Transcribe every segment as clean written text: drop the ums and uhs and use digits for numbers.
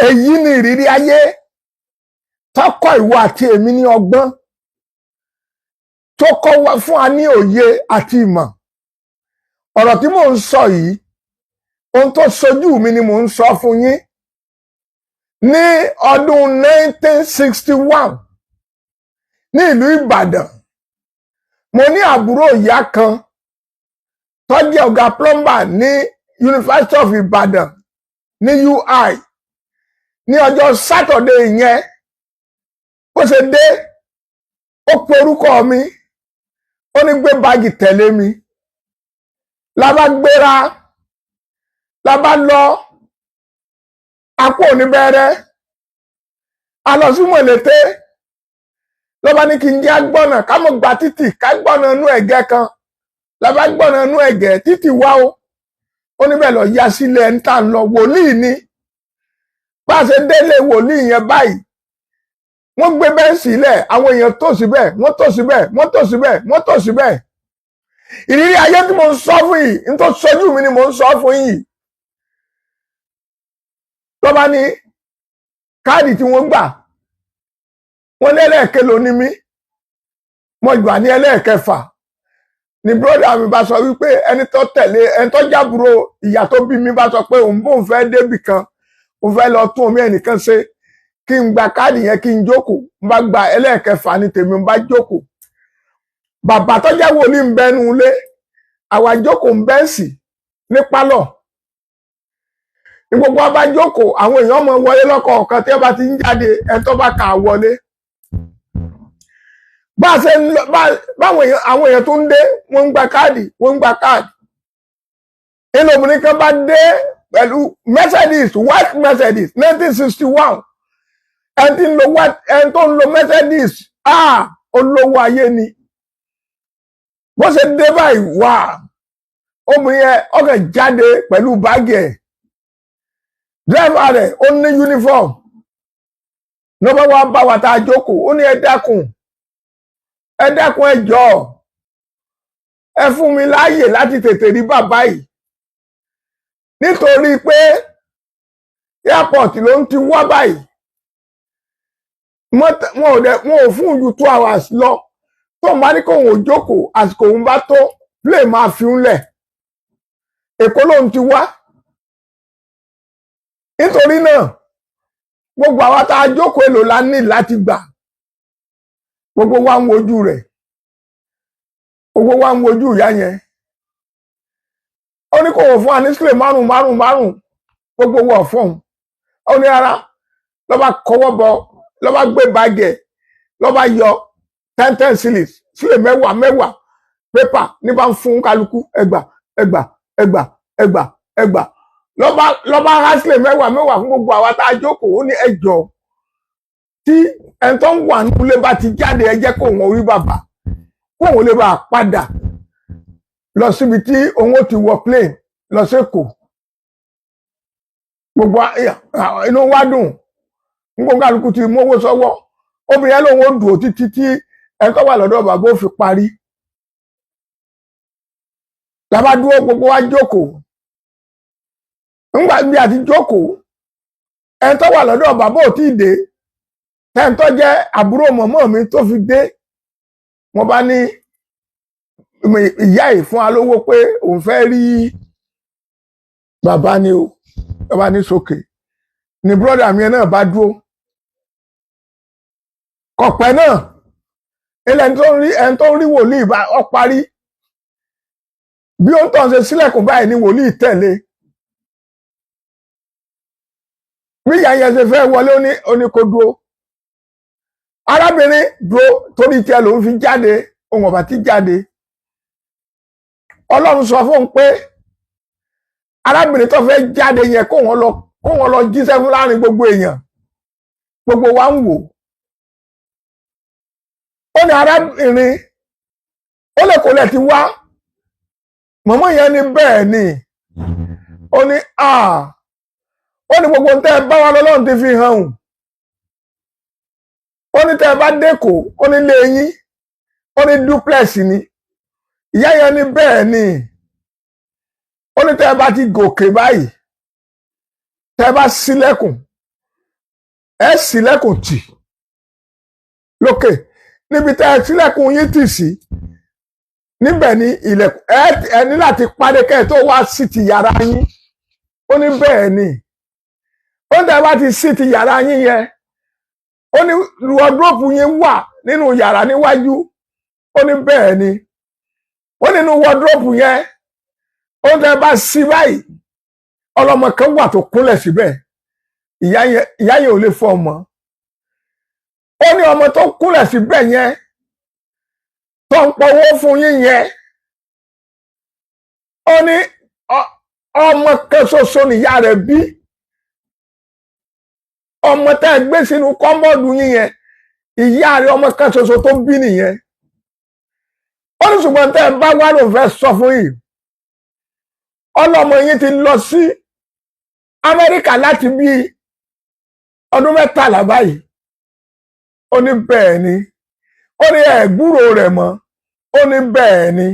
Èyí ni ìrírí ayé tọkọ ìwọ àti èmi ní ọgbọ́n, tó kọ́ wa fún wa ní òye àti ìmọ̀. Ọ̀rọ̀ tí mò ń sọ yìí, ohun tó sojú mi ni mò ń sọ fún yín. Ní ọdún 1961, ní ìlú Ìbàdàn, mo ní àbúrò ìyá kan tó jẹ́ ọ̀gá plumber ní University of Ibadan, ní UI. Ní ọjọ́ Saturday yẹn, bó ṣe dé, ó pe orúkọ mi, ó ní gbé báàgì tẹ̀lé mi. La bá gbéra, la bá lọ apò oníbẹ̀rẹ̀, a lọ sí Mọ̀lété. Ló bá ní kí n jẹ́ agbọ́nà ká mọ̀ gba títì, ká gbọ́nà inú ẹ̀gẹ́ kan. La bá gbọ́nà inú ẹ̀gẹ́ títì wá o. Ó níbẹ̀ lọ yá sílẹ̀ ń tà ń lọ. Wòlíì ni. Bá a ṣe délé wòlíì yẹn báyìí, wọ́n gbé bẹ́ẹ̀ sílẹ̀, àwọn èèyàn tò síbẹ̀, wọ́n tò síbẹ̀, wọ́n tò síbẹ̀, wọ́n tò síbẹ̀. Ìrírí ayé tí mo ń sọ fún yìí, n tó sọjú mi ni mo ń sọ fún yìí. Ló bá ní káàdì tí wọ́n gbà, wọ́n ní ẹlẹ́ẹ̀kẹ́ ló ní mí, mo gbà ní ẹlẹ́ẹ̀kẹfà. Ni brother mi bá sọ wípé ẹni tó tẹ̀lé, ẹni tó jábúrò ìyá tó bí mi, bá sọ pé òun bóun fẹ́ débì kan, òun fẹ́ lọ tún omi ẹnìkan ṣe, kí n gba káàdì yẹn, kí n jókòó. N bá gba ẹlẹ́ẹ̀kẹfà ní tèmi, n bá jókòó. Bàbá tó jẹ́ wòlíì ń bẹnu ilé, àwa jókòó ń bẹ́ǹsì ní pálọ̀. Ní gbogbo wa bá jókòó, àwọn èèyàn mọ wọlé lọ́kọ̀ọ̀kan. Tí wọ́n bá ti ń jáde, ẹni tó bá kà á wọlé. Bá a ṣe ń lọ, báwọn èèyàn, àwọn èèyàn tó ń dé, wọ́n ń gba káàdì, wọ́n ń gba káàdì. Inú obìnrin kan bá dé pẹ̀lú Mercedes, white Mercedes, 1961. Ẹni tí ń lo white, ẹni tó ń lo Mercedes, ah, olówó ayé ni. Bó ṣe dé báyìí wá, obìnrin yẹn ọkàn jáde pẹ̀lú báàgì ẹ̀. Driver rẹ̀, ó ní uniform. Lọ́ba wa bá wa tá a jókòó, ó ní, "Ẹ dákun, ẹ dákun, ẹ jọ̀ọ́, ẹ fún mi láàyè láti tètè rí bàbá yìí, nítorí pé airport ló ń ti wá báyìí. Wọn ò dẹ, wọn ò fún ju 2 hours lọ. Tó ń bá ní kóun ò jókòó, àsìkò òun bá tó, plane máa fi ń lẹ̀. Èkó ló ń ti wá. Nítorí náà, gbogbo àwa tá a jókòó, èlò la ní láti gbà?" Gbogbo wa ń wojú rẹ̀, gbogbo wa ń wojú ìyá yẹn. Ó ní kò wọ́n fún wa ní sílẹ̀ márùn márùn márùn. Gbogbo wọ̀ fún un. Ó ní rárá. Ló bá kọwọ́ bọ, ló bá gbé báàgì ẹ̀, ló bá yọ 10 10 cedis, sílẹ̀ mẹ́wàá mẹ́wàá, pépà ní bá ń fún kálukú. Ẹgbà, ẹgbà, ẹgbà, ẹgbà, ẹgbà. Ló bá há sílẹ̀ mẹ́wàá mẹ́wàá fún gbogbo àwa tá a jókòó. Ó ní, "Ẹjọ́, tí ẹni tó ń wà nílé bá ti jáde, ẹ jẹ́ kó wọn rí bàbá, kó òun lè bá a padà lọ síbi tí òun ó ti wọ plane lọ sÉkòó." Gbogbo inú wa dùn. Gbogbo kálukú ti mówó sọ́wọ́. Obìnrin yẹn lòun ó dùn ó títí tí ẹni tó wà lọ́dọ̀ bàbá ó fi parí. Làbá dúró, gbogbo wa jókòó. Ńgbà bí a ti jókòó, ẹni tó wà lọ́dọ̀ bàbá ò tí ì dé. Ẹni tó jẹ́ àbúrò mọ̀mọ́ mi tó fi dé, wọ́n bá ní ìyá yìí fún wa lówó pé òun fẹ́ rí bàbá ni o. Bàbá ní sókè ni brother mi náà bá dúró. Kọ̀pẹ́ náà ilẹ̀, ẹni tó ń rí wòlíì bá ọ parí. Bí ó ń tàn ṣe sílẹ̀kùn báyìí ni wòlíì tẹ̀lé. Bí ìyá yẹn ṣe fẹ́ wọlé, ó ní kó dúró. "Arábìnrin, dúró, torí tiẹ̀ ló ń fi jáde." Ohun ọ̀bà tí jáde, Ọlọ́run sọ fóun pé arábìnrin tó fẹ́ jáde yẹn, kó wọn lọ jíṣẹ́ fún láàrin gbogbo èèyàn. Gbogbo wa ń wò ó. Ní, "Arábìnrin, ó lè kó lẹ̀ ti wá." Mọ̀mọ́ yẹn ní bẹ́ẹ̀ ni. Ó ní à, ó ní gbogbo tẹ́ ẹ bá wa lọ́lọ́run ti fi hàn ọ́n. Ó ní tẹ́ ẹ bá dẹ́kọ̀, ó ní lé yín, ó ní duplex ni. Ìyá yẹn ní bẹ́ẹ̀ ni. Ó ní tẹ́ ẹ bá ti gòkè báyìí, tẹ́ ẹ bá ṣílẹ̀kùn, Ẹ ṣílẹ̀kùn tì lókè. Níbi tẹ́ ẹ ṣílẹ̀kùn yín tì sí, níbẹ̀ ni ilẹ̀kùn ẹ ní láti parí kẹ́ ẹ tó wá sí ti yàrá yín. Ó ní bẹ́ẹ̀ ni. Ó ní tẹ́ bá ti sí ti yàrá yín yẹn, ó ní wardrobe yín wà nínú yàrá níwájú. Ó ní bẹ́ẹ̀ ni. Ó nínú wardrobe yẹn, ó ní tẹ́ bá sí báyìí, ọlọ́mọ kan wà tó kúnlẹ̀ síbẹ̀. Ìyá yẹn, ìyá yẹn ò lè fọ́ ọmọ. Ó ní ọmọ tó kúnlẹ̀ síbẹ̀ yẹn tó ń pọwó fún yín yẹn, ó ní ọmọ kan ṣoṣo nìyá rẹ̀ bí. Ọmọ tẹ́ ẹ gbé sínú cupboard yín yẹn, ìyá rẹ̀, ọmọ kan ṣoṣo tó bí nìyẹn. Ó ní ṣùgbọ́n tẹ́ ẹ bá wá ló fẹ́ sọ fún yìí, ọlọ́mọ yín ti lọ sí Amẹ́ríkà láti bí ọdún 13 báyìí. Ó ní bẹ́ẹ̀ ni. Ó ní ẹ gbúrò rẹ̀ mọ́. Ó ní bẹ́ẹ̀ ni.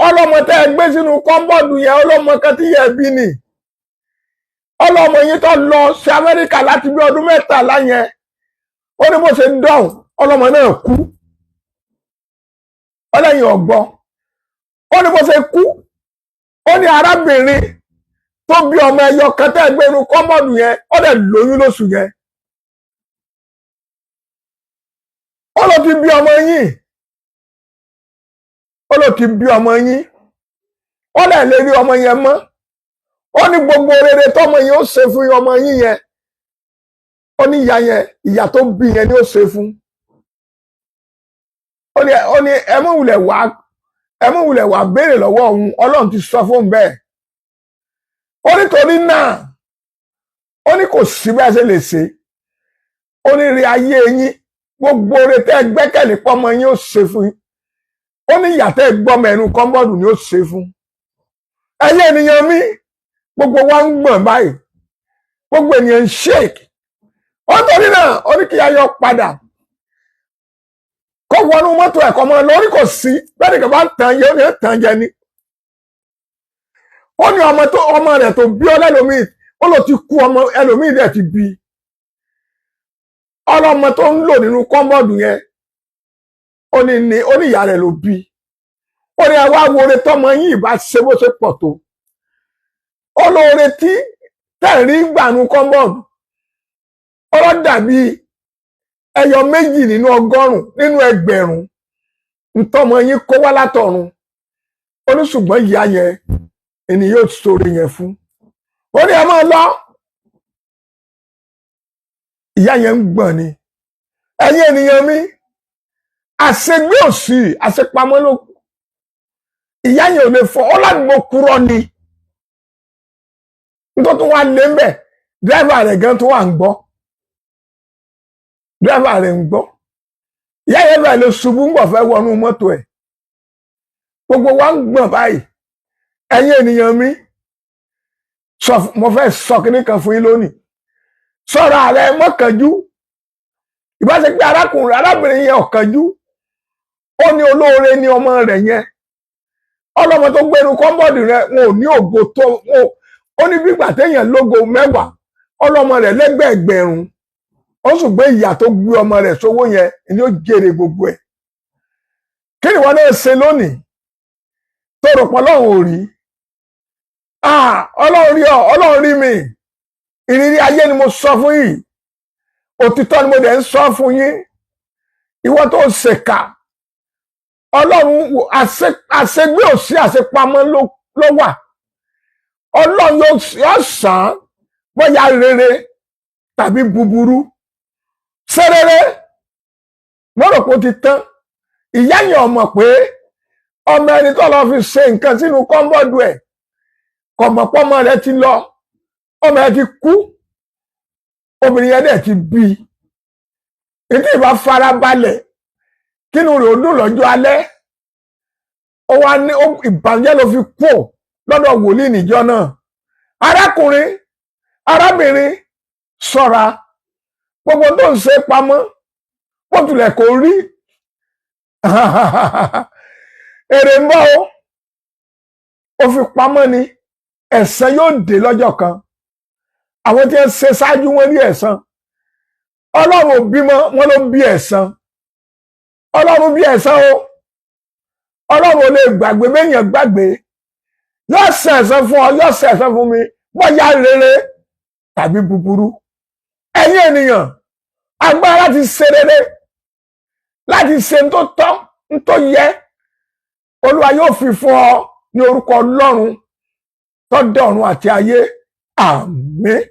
Ọlọ́mọ tẹ́ ẹ gbé sínú cupboard yẹn, ọlọ́mọ kan tí yẹ bí ni. Ọlọ́mọ yín tó lọ sí Amẹ́ríkà láti bí ọdún 13 yẹn, ó ní bó ṣe dọ̀hùn, ọlọ́mọ náà kú. Ọlẹ́yìn ọ̀gbọ́n. Ó ní bó ṣe kú, ó ní arábìnrin tó bí ọmọ ẹyọ kan tẹ́ ẹ gbé inú cupboard yẹn, ó dẹ̀ lóyún lóṣù yẹn. Ó ló ti bí ọmọ yín, ó ló ti bí ọmọ yín. Ó dẹ̀ lè rí ọmọ yẹn mọ́. Ó ní gbogbo rere tọmọ yẹn ó ṣe fún ọmọ yín yẹn, ó ní ìyá yẹn, ìyá tó bí yẹn ni ó ṣe fún. Ó ní ẹ mú wulẹ̀ wá béèrè lọ́wọ́ òun, Ọlọ́run ti sọ fún bẹ́ẹ̀. Ó nítorí náà, ó ní kò sí bẹ́ẹ̀ ṣe lè ṣe. Ó ní rí ayé yín, gbogbo oore tẹ́ ẹ gbẹ́kẹ̀lé pọ́mọ yín ó ṣe fún yín, ó ní ìyá tẹ́ ẹ gbọ́mọ ẹnu cupboard ni ó ṣe fún. Ẹ̀yin ènìyàn mi, gbogbo wa ń gbọ̀n báyìí, gbogbo ènìyàn ń shake. Ó torí náà, ó ní kí ayọ̀ padà kó wọnú mọ́tò ẹ̀kọ́ mọ́ lórí. Kò sí bẹ́ẹ̀ ni, kò bá ń tàn yẹ, ó ní tàn jẹ ni. Ó ní ọmọ tó ọmọ rẹ̀ tó bí ọ lẹ́lòmíì, ó lọ ti kú, ọmọ ẹlòmíì dẹ̀ ti bí. Ọlọ́mọ tó ń lò nínú cupboard yẹn, ó ní ìyá rẹ̀ ló bí. Ó ní ẹ wá wo oore tọmọ yín ìbá ṣe bó ṣe pọ̀ tó. Ó lóore tí tẹ̀rí gbànú cupboard, ọ̀rọ̀ dàbí ẹyọ 2 nínú 100 nínú 1000 ntọ́mọ yín kó wá látọ̀run. Ó ní ṣùgbọ́n ìyá yẹn ènìyàn yóò sọ̀rọ̀ yẹn fún. Ó ní ẹ máa lọ. Ìyá yẹn ń gbọ̀n ni. Ẹ̀yin ènìyàn mi, àṣegbé òsì, àṣepamọ́ ló. Ìyá yẹn ò lè fọ ọ ládùúgbò kúrọ́ ni. Nítorí wà lé mbẹ, driver rẹ̀ gan tó wà ń gbọ́, driver rẹ̀ ń gbọ́. Ìyá yẹn bẹ́ẹ̀ lè ṣubú ń bọ̀ fẹ́ wọnú mọ́tò ẹ̀. Gbogbo wa ń gbọ̀n báyìí. Ẹ̀yin ènìyàn mi, sọ mo fẹ́ sọ kíní kan fún yín lónìí. Sọ̀rọ̀ ààrẹ mọ́kànjú. Ìbáṣe pé arákùnrin arábìnrin yẹn ọ̀kànjú. Ó ní olóore ní ọmọ rẹ̀ yẹn. Ọlọ́mọ tó gbẹnu cupboard rẹ̀, wọn ò ní ògo tó wọn. Ó ní gbígbà téèyàn lógo 10, ọlọ́mọ rẹ̀ lẹ́gbẹ̀ẹ́gbẹ̀rún. Ó sì gbé ìyá tó gbé ọmọ rẹ̀ sówó yẹn ni ó jèrè gbogbo ẹ̀. Kí ni wọn náà ṣe lónìí tó rò pé Ọlọ́run ò rí? Ọlọ́run rí ọ, Ọlọ́run rí mi. Ìrírí ayé ni mo sọ fún yìí, òtítọ́ ni mo dẹ̀ ń sọ fún yín. Ìwọ tó ṣèkà, Ọlọ́run, àṣegbé òsì, àṣepamọ́ ló wà. Ọlọ́run yóò sàn án, bóyá rere tàbí búburú. Ṣé rere mo rò pé ó ti tán. Ìyá yẹn ọmọ pé ọmọ ẹni tó lọ fi ṣe nǹkan sínú cupboard ẹ̀, kò mọ̀ pé ọmọ rẹ̀ ti lọ, ọmọ ẹ̀ ti kú, obìnrin yẹn dẹ̀ ti bí i. Ìdí ìbá farabalẹ̀ kínú rẹ̀ ó dùn lọ́jọ́ alẹ́. Ó wá ní ìbànújẹ́ ló fi kú lọ́dọ̀ wòlíì níjọ́ náà. Arákùnrin, arábìnrin, ṣọ́ra. Gbogbo tó ń ṣe pamọ́, bó tilẹ̀ kò rí, èrè ń bọ̀. Ó fi pamọ́ ni, ẹ̀san yóò dé lọ́jọ́ kan. Àwọn tí ń ṣe ṣáájú wọn rí ẹ̀san. Ọlọ́run ò bímọ, wọn ló bí ẹ̀san. Ọlọ́run bí ẹ̀san o. Ọlọ́run ò lè gbàgbé, béèyàn gbàgbé. Yóò san ẹ̀san fún ọ, yóò san ẹ̀san fún mi, bóyá rere tàbí búburú. Ẹ̀yin ènìyàn, agbára láti ṣe rere, láti ṣe ń tó tọ́, ń tó yẹ, Olúwa yóò fi fún ọ ní orúkọ Ọlọ́run tó dá ọ̀run àti ayé. Àmín.